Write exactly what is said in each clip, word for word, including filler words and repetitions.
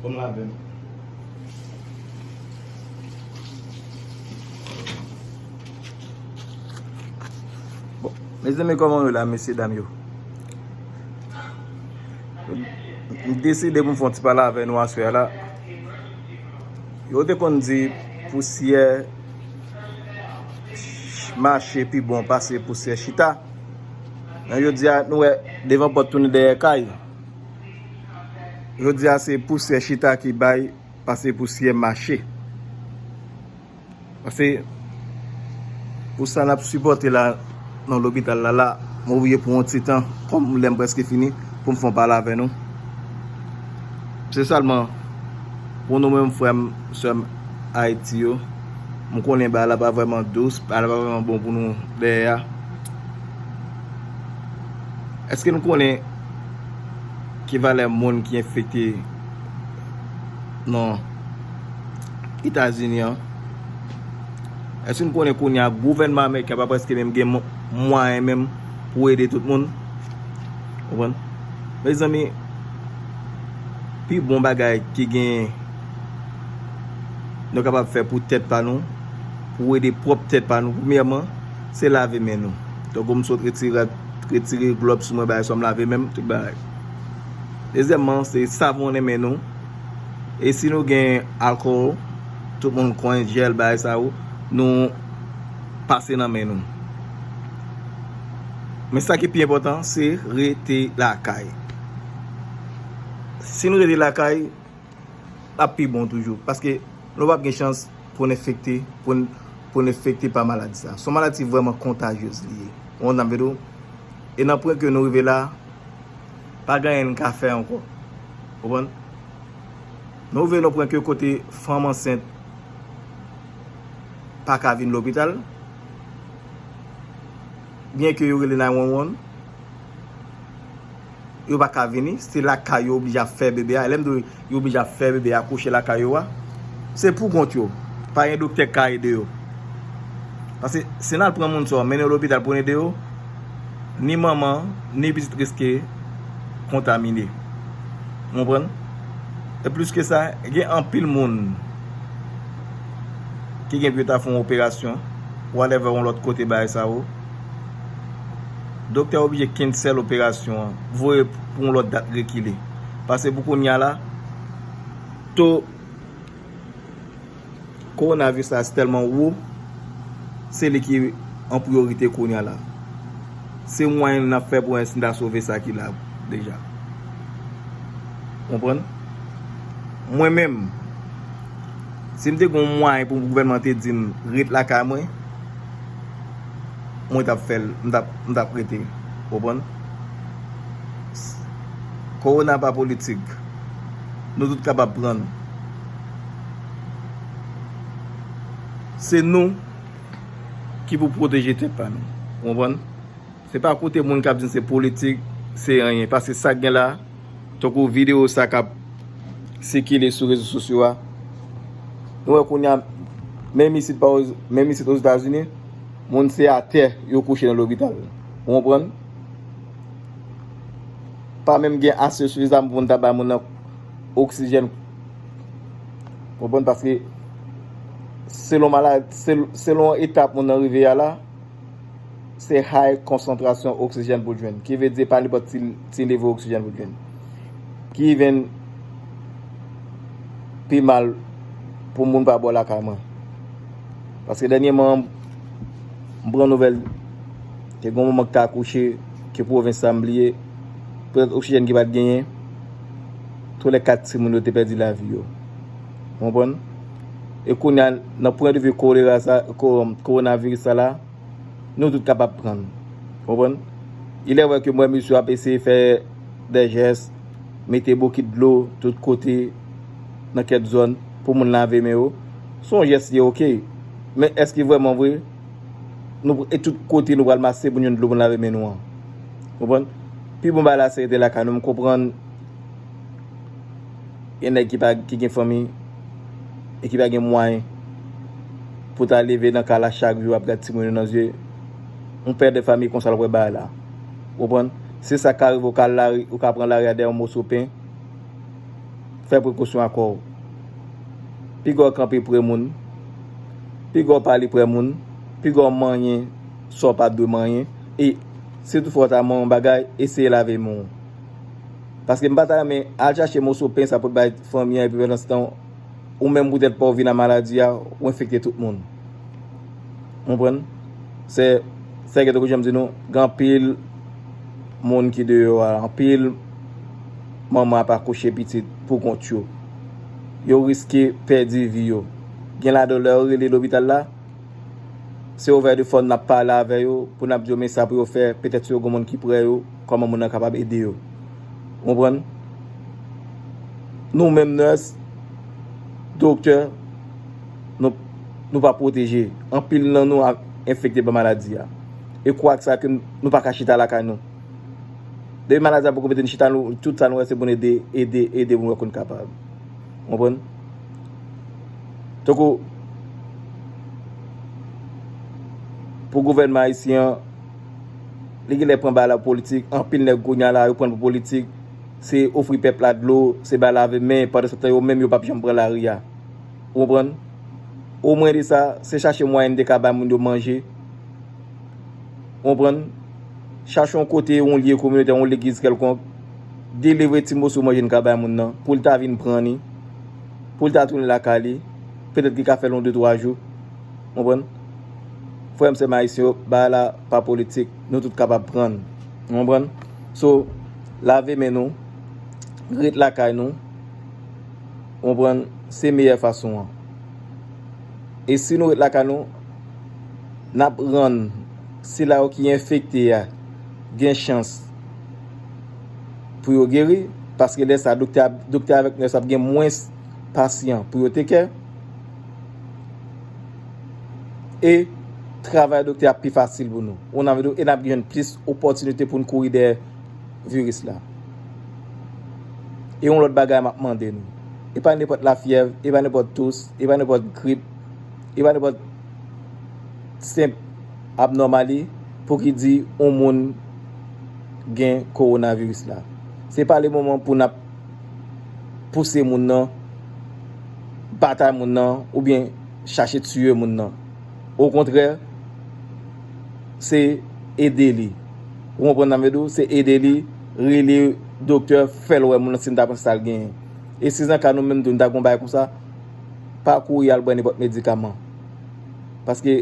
Bon, m lave m. Bon, mezanmi, kòman yo la, mesye dam yo? M deside pou m fè yon ti pale avè nou aswè a la. Yo te konn di pousyè mache pi bon pase pousyè chita. Men jodi a, nou wè devan pòt tounen dèyè kay. Jodi a, se pousyè chita ki bay pase pousyè mache. Pase pou sa n ap sipòte la nan lopital la, la, m obliye pou yon ti tan, kòm lè m prèske fini, pou m fè yon pale avè nou. Se sèlman pou nou menm frè m, sè m Ayiti yo, m konnen bagay la pa vrèman dous, bagay la pa vrèman bon pou nou dèyè a. Èske nou konnen ki valè moun ki enfekte nan Etazini an? Èske nou konnen kounye a gouvènman ameriken pa prèske menm gen mo- mwayen menm pou ede tout moun? Konprann? Mezanmi, pi bon bagay ki genyen nou kapab fè pou tèt pa nou, pou ede pwòp tèt pa nou, premyèman, se lave men nou. Tankou m sot retire, retire glòb sou mwen, bagay sa, m lave men m, tout bagay. Dezyèmman, se savonnen men nou. E si nou gen alkòl, tout moun konnen jèl, bagay sa yo, nou pase nan men nou. Men sa ki pi enpòtan, se rete lakay. Si nou rete lakay, l ap pi bon toujou. Paske nou p ap gen chans pou n enfekte, pou n, pou n enfekte pa maladi sa. Se yon maladi vrèman kontajyez li ye. Ou konprann sa m vle di w? E nan pwen ke nou rive la, pa gen anyen n ka fè ankò. Ou konprann? Nou rive nan pwen ke kote fanm ansent pa ka vin lopital, byen ke yo rele nine one one, yo pa ka vini, se lakay yo oblije ap fè bebe a. Lè m di w yo oblije ap fè bebe a, akouche lakay yo a, se pou kont yo. Pa gen doktè k ka ede yo. Paske si n al pran moun sa yo, mennen yo lopital pou n ede yo, ni manman, ni pitit riske kontamine. Ou konprann? E plis ke sa, gen anpil moun ki gen pou yo ta fè yon operasyon, whatever, yon lòt kote bagay sa yo. Doktè oblije cancel operasyon an, voye pou yon lòt dat rekile. Paske pou kounye a la, to kowonaviris la tèlman wo, se li ki an priyorite kounye a la. Se mwayen n ap fè pou n ta sove sa ki la deja. Konprann? Mwen menm, si m te gen yon mwayen pou gouvènman te di m ret lakay mwen, mwen t ap fè l, m t ap, m t ap rete. Konprann? Kowona pa politik. Nou tout kapab pran l. Se nou ki pou pwoteje tèt pa nou. Ou konprann? Se pa koute moun k ap di n se politik, se anyen. Paske sa k gen la, tankou videyo sa k ap sikile sou rezo sosyo a, nou wè kounye a, menm isit pa, menm isit Ozetazini, moun se atè yo kouche nan lopital. Ou konprann? Pa menm gen ase sifizan pou n ta bay moun nan oksijèn. Konprann? Paske selon malad, sel- selon etap moun nan rive a la, se high konsantrasyon oksijèn pou l jwenn. Ki vle di pa nenpòt ti, ti nivo oksijèn pou l jwenn. Ki even pi mal pou moun pa bò lakay mwen. Paske dènyèman, m pran nouvèl, te gen yon manman ki t akouche, ki pwovens sa m bliye, petèt oksijèn ki pa t genyen, toulèkat timoun yo te pèdi lavi yo. Ou konprann? E kounye a, nan pwen de vi kolera sa, ko- kowonaviris sa la, nou tout kapab pran l. Ou konprann? Il est vrai ke m wè misye ap eseye fè de jès, mete bokit dlo tout kote nan kèk zòn pou moun lave men yo. Se yon jès li ye, oke. Men èske vrèman vre, nou, e tout kote nou pral mache pou n jwenn dlo pou n lave men nou an? Konprann? Pi bon bagay la se rete lakay nou. M konprann gen nèg ki pa, ki gen fanmi e ki pa gen mwayen pou ta leve nan kay la chak jou ap gad timoun yo nan zye. Yon pè de fanmi konsa l wè bagay la. Ou konprann? Se sa k ka rive, ou ka lari, ou ka pran lari a dèyè yon moso pen. Fè prekosyon ak kò w. Piga w kanpe pre moun. Piga w pale pre moun. Piga w manyen sa w pa dwe manyen. E si toutfwa w ta manyen yon bagay, eseye lave men w. Paske m pa ta renmen al chache moso pen sa pou t bay fanmi an, epi pandan se tan, ou menm poutèt pa w vin a maladi a, ou enfekte tout moun. Ou konprann? Se, se ke tankou jan m di nou, gen anpil moun ki deyò a, anpil manman ap akouche pitit pou kont yo. Yo riske pèdi vi yo. Gen ladan lè yo rele lopital la, se over the phone n ap pale avè yo, pou n ap di yo men sa pou yo fè, petèt si yo gen moun ki prè yo, kòman moun nan kapab ede yo. Ou konprann? Nou menm nès, doktè, nou, nou pa pwoteje. Anpil nan nou ap enfekte pa maladi a. E kwak sa ke nou pa ka chita lakay nou. Depi maladi a poko mete n chita, nou, tout sa nou wè se pou n ede, ede, ede pou n wè konn kapab. Ou konprann? Tankou pou gouvènman ayisyen an, li genlè pran bagay la pou politik. Anpil nèg kounye a la, yo pran l pou politik. Se ofri pèp la dlo, se ba lave men, pandan se tan yo menm yo p ap janm pran lari a. Ou konprann? Omwen de sa, se chache mwayen n te ka bay moun yo manje. Ou konprann? Chache yon kote, yon lye kominotè, yon legliz kèlkonk, delivre ti moso manje n ka bay moun nan, pou l ta vin pran li, pou l ta tounen lakay li, petèt li ka fè l yon de twa jou. Ou konprann? Frè m, sè m ayisyen yo, bagay la pa politik, nou tout kapab pran l. Ou konprann? So, lave men nou, ret lakay nou, ou konprann, se meyè fason an. E si nou ret lakay nou, n ap rann sila yo ki enfekte a gen chans pou yo geri, paske lè sa, doktè, doktè avèk nès ap gen mwens pasyan pou yo take care. E travay doktè ap pi fasil pou nou. Ou nan vle di, e n ap jwenn plis opòtinite pou n kouri dèyè viris la. E yon lòt bagay m ap mande nou. E pa nenpòt lafyèv, e pa nenpòt tous, e pa nenpòt grip, e pa nenpòt senp abnòmali pou ki di yon moun gen kowonaviris la. Se pa le moman pou n ap pouse moun nan, batay moun nan, oubyen chache tiye moun nan. Okontrè, se ede li. Ou konprann sa m vle di w? Se ede li, rele doktè, fè l wè moun nan si l ta panse sa l genyen. E si nan ka nou menm tou, nou ta gen yon bagay konsa, pa kouri al pran nenpòt medikaman. Paske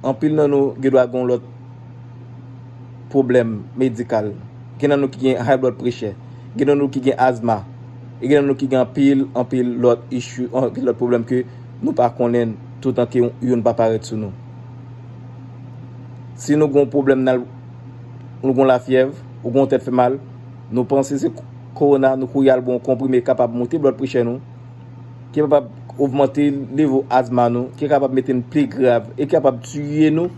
anpil nan nou gen dwa gen yon lòt pwoblèm medikal. Gen nan nou ki gen high blood pressure. Gen nan nou ki gen azma. E gen nan nou ki gen anpil, anpil lòt issue, anpil lòt pwoblèm ke nou pa konnen toutan ke youn pa parèt sou nou. Si nou gen yon pwoblèm nan, nou gen yon lafyèv, ou gen yon tèt fè mal, nou panse se kowona, nou kouri al bwè yon konprime kapab moute blood pressure nou, ki kapab ogmante nivo azma nou, ki kapab mete n pi grav e ki kapab tiye nou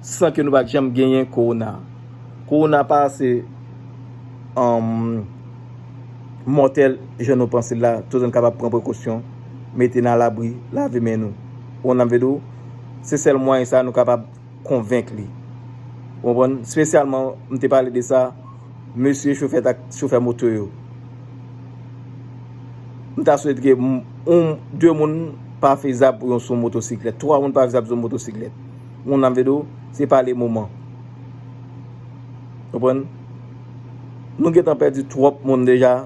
san ke nou pa t janm genyen kowona. Kowona pa ase, um, mòtèl jan nou panse l la, toutan n kapab pran prekosyon, mete n alabri, lave men nou. Ou konprann sa m vle di w? Se sèl mwayen sa nou kapab konvenk li. Ou konprann? Espesyalman, m te pale de sa, mesye chofè tak-, chofè moto yo. M ta swete ke m-, yon, de moun pa fezab pou yon sou motosiklèt, twa moun pa fezab sou motosiklèt. Ou konprann sa m vle di w? Se pa le moman. Konprann? Nou gentan pèdi twòp moun deja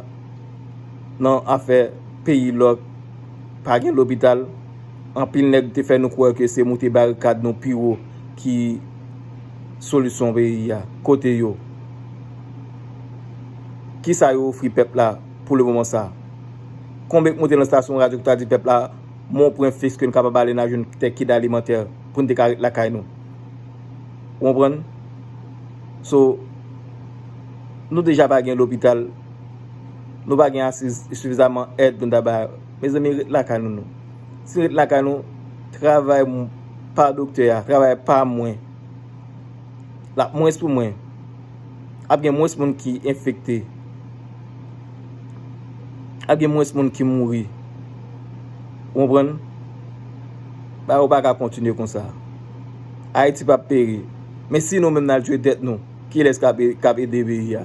nan afè peyi lòk, pa gen lopital. Anpil nèg te fè nou kwè ke se moute barikad nou pi wo ki solisyon peyi a. Kote yo? Kisa yo ofri pèp la pou le moman sa? Konbyen k moute nan estasyon radyo ki ta di pèp la, men yon pwen fiks ke n kapab ale n a jwenn tè kit alimantè pou n te ka ret lakay nou? Ou konprann? So, Nou deja pa gen lopital, nou pa gen ase sifizaman èd pou n ta bay. Mezanmi, ret lakay nou, non. Si n ret lakay nou, travay m-, pa doktè a, travay pa mwen, l ap mwens pou mwen. Ap gen mwens moun ki enfekte. Ap gen mwens moun ki mouri. Ou konprann? Bagay yo pa ka kontinye konsa. Ayiti p ap peri. Men si nou menm n al tye tèt nou, kilès k ap e-, k ap ede peyi a?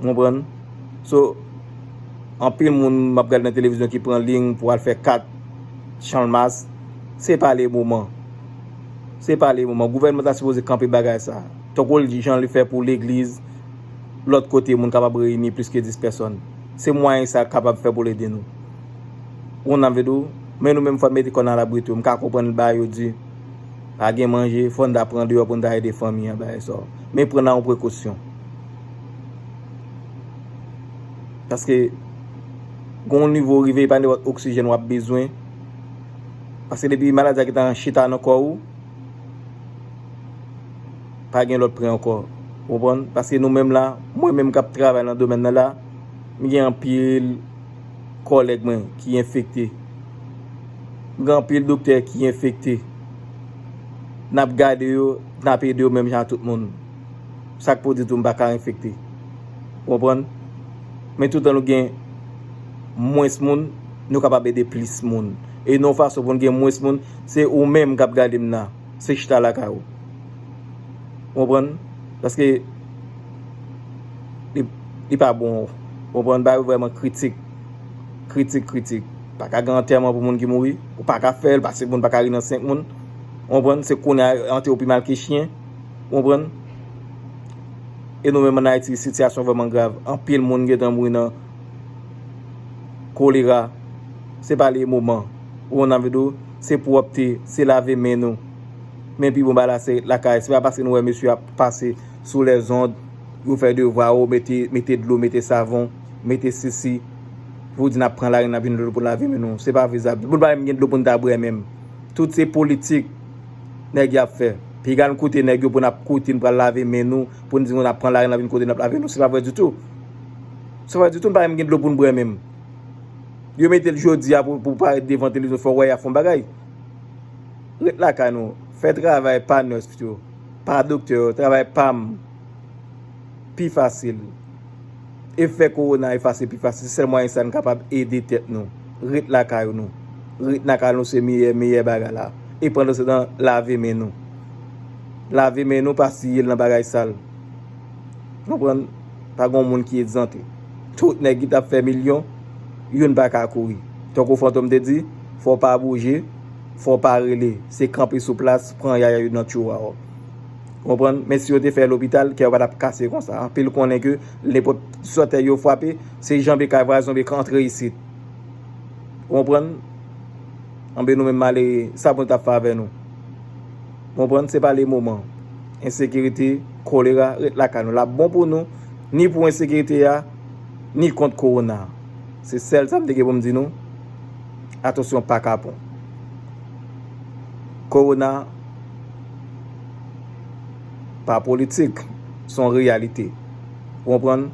Ou konprann? So, anpil moun m ap gade nan televizyon ki pran liy pou al fè kat Channmas, se pa le moman. Se pa le moman. Gouvènman ta sipoze kanpe bagay sa. Tankou l di jan li fè pou legliz, lòt kote moun kapab reyini plis ke dis pèsòn. Se mwayen sa kapab fè pou l ede nou. Ou konn sa m vle di w? Men nou menm fò n mete kò n alabri tou. M ka konprann bagay yo di. Pa gen manje, fò n ta pran deyò pou n ta ede fanmi an, bagay sa yo. Men pran nan yon prekosyon. Paske gen yon nivo w rive, e pa nenpòt oksijèn w ap bezwen. Paske depi maladi a gentan chita nan kò w, pa gen lòt prè ankò. Ou konprann? Paske nou menm la, mwen menm k ap travay nan domèn nan la, m gen anpil kòlèg mwen ki enfekte. M gen anpil doktè ki enfekte. N ap gade yo, n ap ede yo menm jan ak tout moun. Sa k pou di tou m pa ka enfekte. Ou konprann? Men toutan nou gen mwens moun, nou kapab ede plis moun. E nan yon fason pou n gen mwens moun, se ou menm k ap gade m nan. Se chita lakay ou. Ou konprann? Paske li, li pa bon. Ou konprann? Bagay yo vrèman kritik. Kritik, kritik. Pa ka gen antèman pou moun ki mouri. Ou pa ka fè l, paske moun pa ka ri nan senk moun. Ou konprann? Se kounye a yo antere w pi mal ke chen. Ou konprann? E nou menm ann Ayiti, sitiyasyon vrèman grav. Anpil moun gentan mouri nan kolera. Se pa le moman. Ou konn sa m vle di w? Se pwòpte, se lave men nou. Men pi bon bagay la, se lakay. Se pa paske nou wè mesye ap pase sou lèzond, yo fè devwa yo, mete, mete dlo, mete savon, mete sesi. Pou di n ap pran lari, n ap jwenn dlo pou n lave men nou. Se pa vizab. Pou n pa menm gen dlo pou n ta bwè menm. Tout se politik nèg y ap fè. Piga n koute nèg yo pou n ap koute, n pral lave men nou, pou n di nou n ap pran lari, n ap vin kote n ap lave nou. Se pa vrè ditou. Se pa vrè ditou, n pa menm gen dlo pou n bwè menm. Yo mete l jodi a pou, pou parèt devan televizyon, fè w wè y ap fè yon bagay. Ret lakay nou. Fè travay pa nès yo, pa doktè yo, travay pa m pi fasil. E fè kowona efase pi fasil. Se sèl mwayen sa n kapab ede tèt nou. Ret lakay nou. Ret lakay nou se meyè, meyè bagay la. E pandansetan, lave men nou. Lave men nou, pa siye l nan bagay sal. Konprann? Pa gen moun ki egzante. Tout nèg ki t ap fè milyon, youn pa ka kouri. Tankou Fantom te di, fò w pa bouje, fò w pa rele. Se kanpe sou plas, pran yaya yo nan tchou a w. Ou konprann? Men si yo te fè lopital, kè yo pa t ap kase konsa. Anpil konnen ke nenpòt sòtèy yo frape, se janbe kay vwazen oubyen k antre isit. Ou konprann? Anben nou menm malere, sa pou nou t ap fè avè nou? Ou konprann? Se pa le moman. Ensekirite, kolera, ret lakay nou. L ap bon pou nou, ni pou ensekirite a, ni kont kowona. Se sèl sa m te gen pou m di nou. Atansyon, pa kapon. Kowona pa politik, se yon reyalite. Ou konprann?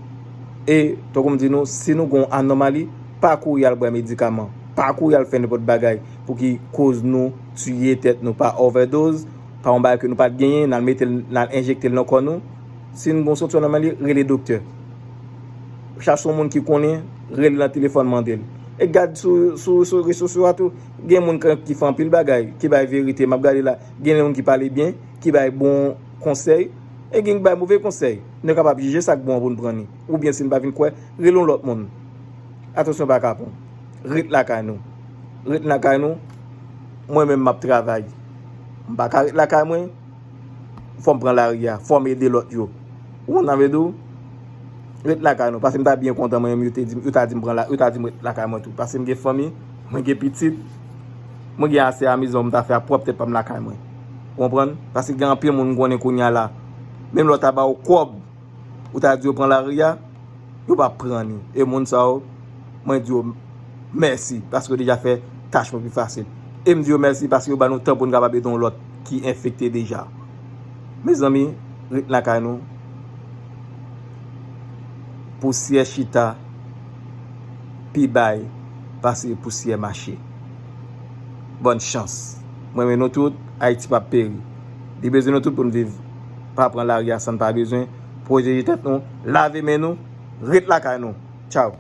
E, tankou m di nou, si nou gen yon anòmali, pa kouri al bwè medikaman, pa kouri al fè nenpòt bagay pou ki koz nou tiye tèt nou pa overdose, pa yon bagay ke nou pa t genyen, n al mete l, n al enjekte l nan kò nou. Si n gen yon santi anòmali, rele doktè. Chache yon moun ki konnen, rele nan telefòn, mande l. E gad sou, sou, sou rezo sosyo a tou, gen moun k-, ki fè anpil bagay, ki bay verite, m ap gade la, gen moun ki pale byen, ki bay bon konsèy, e gen ki bay move konsèy. Nou kapab jije sa k bon an pou n pran li. Oubyen si n pa vin kwè, rele yon lòt moun. Atansyon, pa kapon. Ret lakay nou. Ret lakay nou. Mwen menm, m ap travay. M pa ka ret lakay mwen. Fò m pran lari a. Fò m ede lòt yo. Ou konn sa m vle di w? Ret lakay nou. Paske m ta byen kontan mwen menm, yo te di m, yo ta di m pran la, yo ta di m ret lakay mwen tou. Paske m gen fanmi, mwen gen pitit, mwen gen ase amizman pou m ta fè a pwòp tèt pa m lakay mwen. Ou konprann? Paske gen anpil moun m konnen kounye a la. Menm lè w ta ba yo kòb, ou ta di yo pran lari a, yo p ap pran li. E moun sa yo, mwen di yo mèsi, paske yo deja fè tach mwen pi fasil. E m di yo mèsi paske yo ba nou tan pou n kapab ede yon lòt ki enfekte deja. Mezanmi, ret lakay nou. Pousyè chita pi bay pase pousyè mache. Bòn chans. Mwen renmen nou tout. Ayiti p ap peri. Li bezwen nou tout pou n viv. Pa pran lari a san n pa bezwen. Pwoteje tèt nou. Lave men nou. Ret lakay nou. Tchaw.